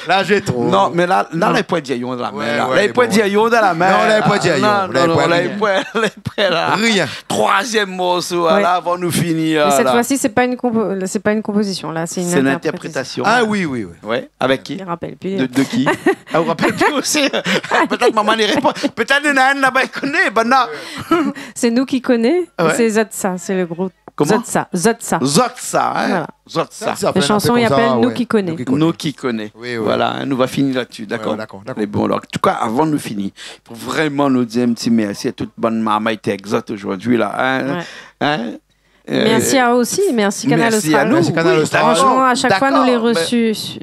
La, j'ai trop. Non, mé la, la, la poin di ayon dan la min, la. Ouais, ouais, la poin di ayon dan la min. Non, la poin di ayon. Non, non, la poin, la poin la. Rien. Troizièm morso, la, avan nou fini, la. Mé sèt foi si, sé pa in konpo-, sé pa in konpozision, la, sé in intèrprétasion. Ah oui, oui, oui. Ouais, avèk ki ? Mi rapèl pi. De, de ki ? Ah, ou rapèl pi osi. Pétèt momon i répon. Pétèt néna inn laba i koné, banna. Sé Nou ki koné, sé Zot sa, sé le group. Koman ? Zot sa, Zot sa. Zot sa, hein ? Voilà. Zot sa. Sa, sa fé in pé konmsa, ouais. La shanson i apèl Nou ki koné. Nou ki koné. Nou ki koné. Oui, oui. Voilà, hein, nou va fini la-dsi, dakor ? Ouais, ouais, dakor, dakor. Mé bon, alor, an tou ka, avan nou fini, fo vréman nou di in ti mèrsi a tout bann marmay té èk zot zordi la, hein ? Ouais. Hein ? Euh, mèrsi a ou osi, mèrsi Kanal Austral. Mèrsi a nou. Mèrsi Kanal Austral. Oui, dakor. Franchement, à chaque fois, nous les reçus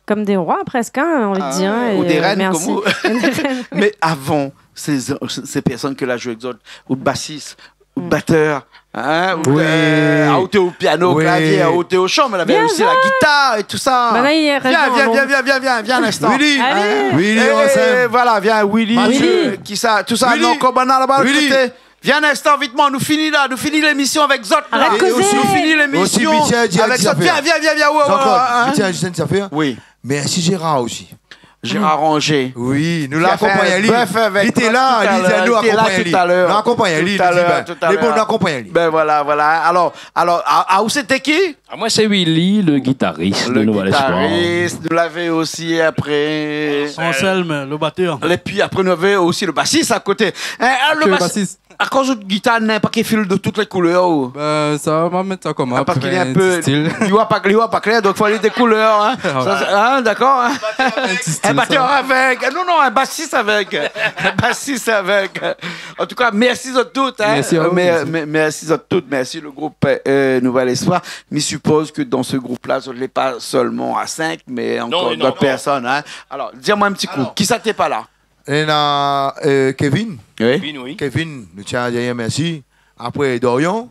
comme des rois presque, hein, j'ai envie de dire, hein, ou des reines, merci. Ah, ou des reines, comme vous. Mé avan, sé, sé pèrsone ke la zoué èk zot, ou basis, ou batèr, hein, ou, euh, ou té o piano, o klavié, ou té o shan, mé lavé osi la gitar é tousa. Viens, viens, viens, viens, viens, viens, viens in instan. Willy. Allez. Willy, voilà, viens, Willy. Mathieu. Kisa, tousa, Willy. Non, konm banna laba, lot koté. Viens in instan, vitman, nou fini la, nou fini lémision avèk zot la. Arèt kozé. Nou fini lémision avèk zot. Viens, viens, viens, ouais, ouais, hein. Jean-Claude, mi tien a dir in ti zafèr. Oui. Mèrsi Gérard osi. Gérard Ranger. Oui, nou la akonpagn ali. Li té la, li té la, nou la akonpagn ali. Nou la akonpagn ali, li di, ben, lé bon, nou akonpagn ali. Ben voilà, voilà. Alor, alor, a, a, ou sété ki ? Ah, moin sé Willy, le guitariste de Nouvel Espoir. Le guitariste, nou lavé osi apré. Anselme, le batteur. Épi apré, nou lavé osi le basis a koté. Hein, le basis. Akoz out gitar néna in paké fil de tout lé koulèr, ou ? Ben, sa, ma mèt sa konmsa, in paké, in pé, li oi pa, li oi pa klèr, donk fo alé dé koulèr, hein. Ah ouais. Sa, sé, hein, dakor, hein. In ti stil, sa. In batèr avèk. Non, non, in basis avèk. In basis avèk. An tou ka, mèrsi zot tout, hein. Mèrsi a ou, mèrsi. Mé, mé, mèrsi zot tout, mèrsi le group, euh, Nouvel Espoir. Mi sipoz ke dan se group la, zot lé pa sèlman a sink, mé ankor dot pèrsone, hein. Non, néna ankor. Alor, di amoin in ti kou, kisa té pa la ? Néna, euh, Kevin. Oui. Kevin, oui. Kevin, nou tien a dir mèrsi. Apré, Dorian,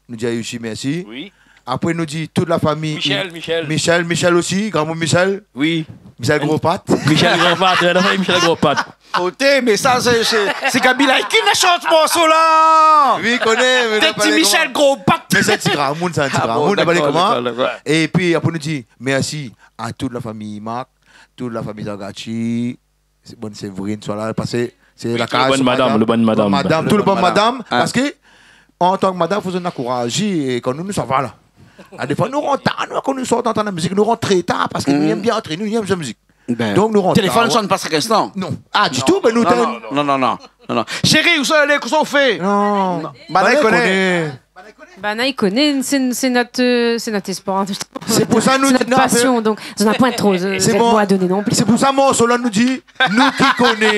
nou di ali osi mèrsi. Oui. Apré, nou di tout la fami. Michel, Michel. Michel, Michel osi, gramoun Michel. Oui. Michel Gros Pat. Michel Gros Pat, ouais, non, Michel Gros Pat. Oté, mé sa, sé, sé, sé Kabila ki la shant morso la. Oui, mi koné, mé té di Michel Gros Pat. Mé sé in ti gramoun, sé in ti gramoun, dakor, dakor. Épi apré, nou di mèrsi a tout la fami Marc, tout la fami Zagati, sé bann Séverine, sa la, parske sé la kaz, le bann madam, le bann madam. Madam, tout le bann madam, parske, an tan ke madam, fo zot ankourajé, é kan nou, nou sava la. Ah, défoi, nou rant tar, nou, kan nou sort antann la mizik, nou rant tré tar, parske nou yèm bien antré, nou yèm zoué mizik. Donk, nou rant tar. Téléfone i sonn pa shak instan. Non. Ah, ditou, ben nou, non, non. Shéri, ousa ou lé, kosa ou fé ? Non. Banna i koné. Banna i koné, sé, sé nout, euh, sé nout spor, hein. Sé pou sa nou di, sé nout pasion, donk, zot na poin tro, euh, zot na poin doné non pli. Sé pou sa, morso la, nou di, nou ki koné.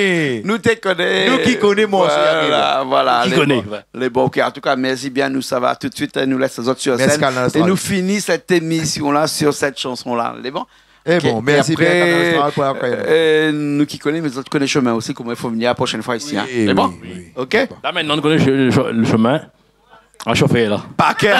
Nou té koné. Nou ki koné, morso, voilà, voilà, lé bon. Lé bon, OK. An tou ka, mèrsi bien, nou sava tout de suite, hein, nou lès azot sur sèn. Mèrsi, Kanal Austral. É nou fini sèt émision la sur sèt shanson la. Lé bon ? Eh bon, mèrsi bien, Kanal Austral, pou la. OK. É apré, euh, nou ki koné, mé zot i koné shomin osi, koman i fo vni la proshèn foi isi, hein. Oui, oui, oui. Lé bon ? OK ? La, mintnan, nou koné sh-, sh-, le shomin. A shofé, la. Pa kèr.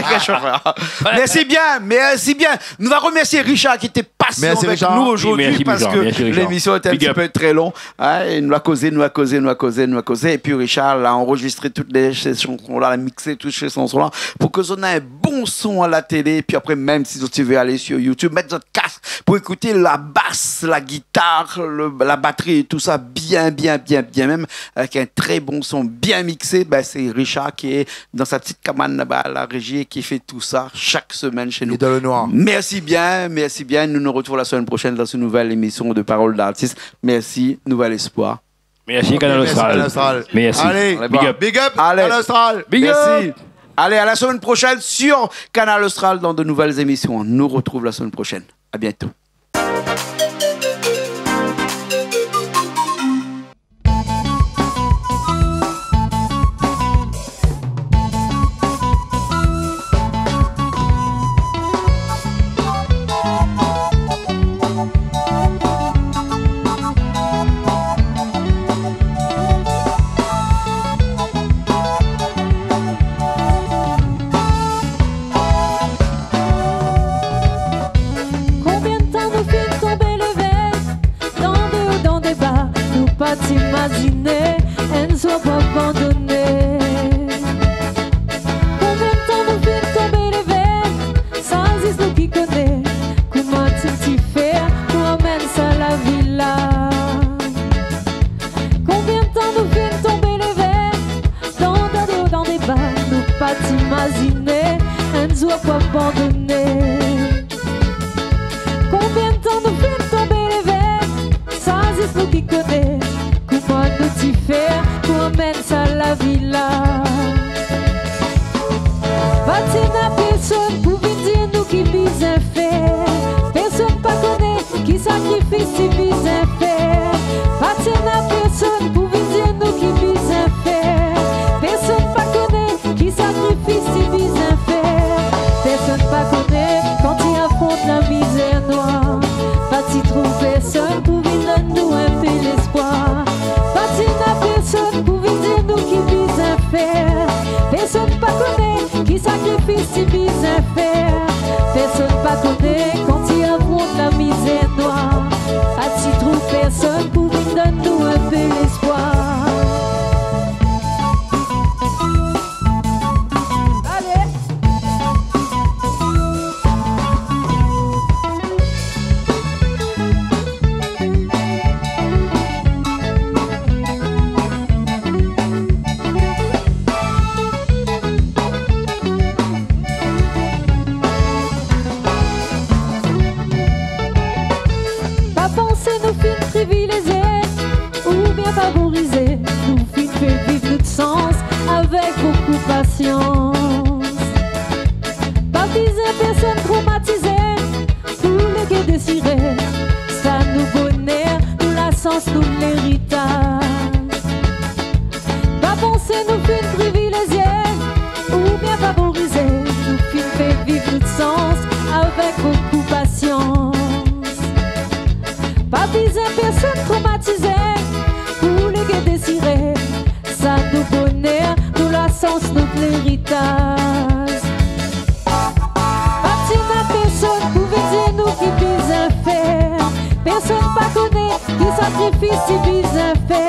Kèl shofèr. Mèrsi bien, mèrsi bien. Nou va remèrsié Richard ki té pasian avèk nou zordi, parske lémision lété in ti pé tré long. Mèrsi, Richard. Hein, é nou la kozé, nou la kozé, nou la kozé, nou la kozé. Épi Richard la anrozistré tout lé, sé shanson la, la miksé tout sé shanson la, pou ke zot na in bon son a la télé. Épi apré, mèm si zot i vé alé sur YouTube, mèt zot kask pou ékouté la bas, la gitar, le, la batri é tousa bien, bien, bien, bien mèm, avèk in tré bon son bien miksé. Ben, sé Richard ki lé dan sa ti kabann laba, la réji, ki fé tousa shak semèn shé nou. Li lé dan le noir. Mèrsi bien, mèrsi bien. Nou nou retrouv la semèn proshèn dan se nouvèl émision de Parole d'artiste. Mèrsi, Nouvel Espoir. Mèrsi, OK, Kanal Austral. Mèrsi, Kanal Austral. Mèrsi. Allez, big up. Big up, Kanal Austral. Big up. Mèrsi. Allez, à la semaine prochaine sur Kanal Austral dans de nouvelles émissions. On nous retrouve la semaine prochaine. À bientôt. Konbien tan nou fine tonbé lévé, dan dé o, dan dé ba, nou pa ti imaziné, in zour pou abandoné. Konbien tan nou fine tonbé lévé, sa zis nou ki koné, koman ti fé pou amenn sa la vi la. Konbien tan nou fine tonbé lévé, dan dé o, dan dé ba, nou pa ti imaziné, in zour pou abandoné. Konbien tan nou fine tonbé lévé, sa zis nou ki koné, koman nou ti fé pou amenn sa la vi la. Pa ti na pèrsone pou vinn dir nou ki bizin fé. Pèrsone pa koné ki sakrifis ti bizin fé. Pa ti na pèrsone pou vinn dir nou ki bizin fé. Pèrsone pa koné ki sakrifis ti bizin fé. Pèrsone pa koné kan ti afront la mizèr nwar. Pa ti trouv pèrsone pou vinn donn nou in pé lèspwar. Pa ti na pèrsone pou vinn dir nou ki bizin fé. Pèrsone pa koné ki sakrifis ti bizin fé. Pèrsone pa koné kan ti afront la mizèr nwar. Pa ti trouv pèrsone pou vinn donn nou in pé lèspwar. Alé. Pa pansé nou fine privilézié oubien favorizé, nou fine fé viv nout sans avèk bonpé pasians. Pa bizin pèrsone tromatizé, pou léké désiré, sa nou bonèr, nou la shans, nou léritaj. Pa pansé nou fine privilézié oubien favorizé, nou fine fé viv nout sans avèk bonpé pasians. Pa bizin pèrsone tromatizé, pou léké désiré, sa nou bonèr, nou la shans, nou léritaj. Pa ti na pèrsone pou vinn dir nou ki bizin fé. Pèrsone pa koné ki sakrifis ti bizin fé.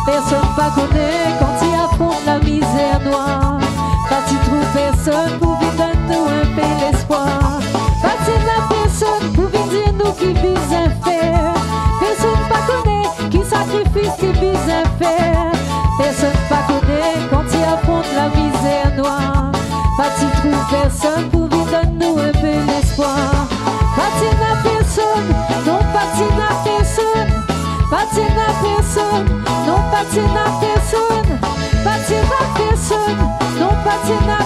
Pèrsone pa koné kan ti afront la mizèr nwar. Pa ti trouv pèrsone pou vinn donn nou in pé lèspwar. Pa ti na pèrsone pou vinn dir nou ki bizin fé. Pèrsone pa koné ki sakrifis ti bizin fé. Pèrsone pa koné kan ti afront la mizèr nwar. Pa ti trouv pèrsone pou vinn donn nou in pé lèspwar. Pa ti na pèrsone, non, pa ti na pèrsone. Pa ti na pèrsone, non, pa ti na pèrsone. Pa ti na pèrsone, non, pa ti na